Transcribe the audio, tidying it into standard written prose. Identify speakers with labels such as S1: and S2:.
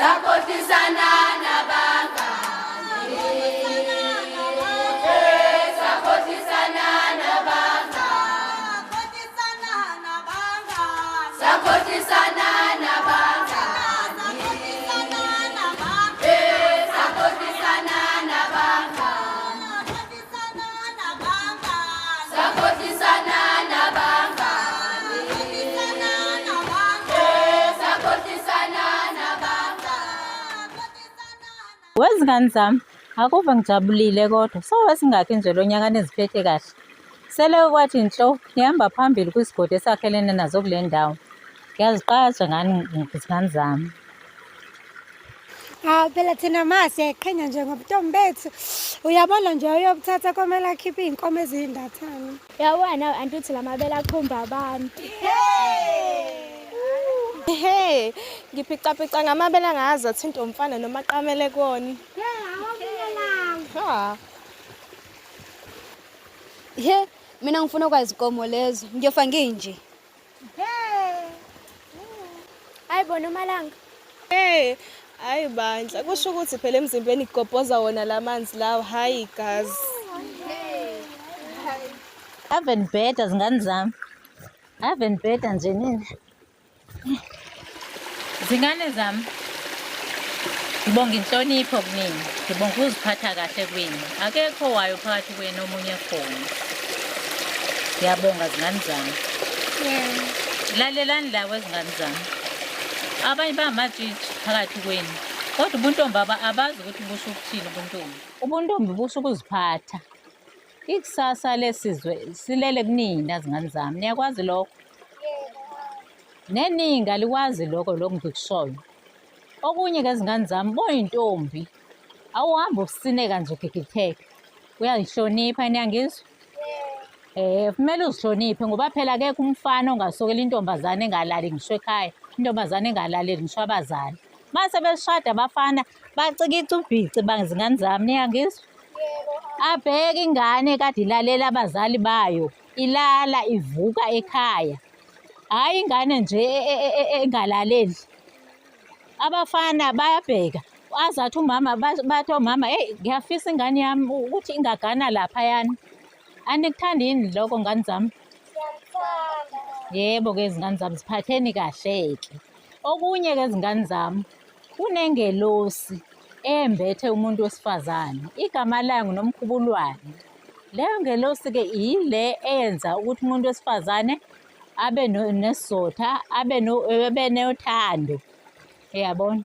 S1: Sakhohlisana nabangani. Sakhohlisana nabangani. Sakhohlisana nabangani. Sakhohlisana nabangani. Sakhohlisana nabangani. Sakhohlisana nabangani.
S2: Wezingane zami, akuve ngijabulile kodwa sowesingakhi nje lo nyaka niziphethe kahle. Sele kwathi nhlo nihamba phambili kwisigodi esakhelene nazo kule ndawo. Ngiyaziqaja ngani zingane zami.
S3: Hawu phela thina ma siyayiqhenya nje ngobuntombi bethu. Uyabona nje uyobuthatha komele akhiphe iy'nkomo eziyindathane.
S4: Uyabona nawe anti uthi lamabele akhomba abantu.
S5: He, ngiphicapica ngamabele angazi athinta umfana noma aqamele kuwona. Ha.
S6: He, mina ngifuna ukwazi inkomo lezo. Ngiyofa nginje.
S4: Hayi bona umalanga.
S5: Hey, hayi bandla, kusho ukuthi phela emzimbeni kugobhoza wona lamanzi lawo, hayi igazi.
S2: Ave nibheda zingane zami. Ave nibheda nje nina. Zingane zami. Ngibonga inhlonipho kunina. Ngibonga ukuziphatha kahle kwenu. Akekho wayo phakathi kwenu omunye khona. Ngiyabonga zingane zami. Lalelani la wezingane zami. Abanye bangamatshitshi phakathi kwenu. Kodwa ubuntombi abazi ukuthi busho ukuthini ubuntombi. Ubuntombi busho ukuziphatha. Ikusasa lesizwe silele kunina zingane zami. Niyakwazi lokho? Neningi alikwazi lokho lokhu ngikushoyo. Okunye-ke zingane zami, boyintombi awuhambi usineka nje ugigitheke. Uyazihlonipha, niyangizwa? Kumele uzihloniphe ngoba phela akekho umfana ongasokela intombazane engalali ngisho ekhaya, intombazane engalaleli ngisho abazali. Mase beshada abafana bacikica ubhici bangizingane zami, niyangizwa? Abheke ingane kade ilalela abazali bayo, ilala ivuka ekhaya. Hhayi ingane nje engalaleli. Abafana bayabheka aze athi umama bathi omama eyi ngiyafisa ingane yami ukuthi ingagana laphayana. Anikuthandi yini lokho ngane zami? Yebo-ke zingane zami ziphatheni kahle-ke. Okunye-ke zingane zami kunengelosi embethe umuntu wesifazane igama layo nguNomkhubulwane. Leyo ngelosi-ke yile eyenza ukuthi umuntu wesifazane abe nesizotha abe nothando, uyabona?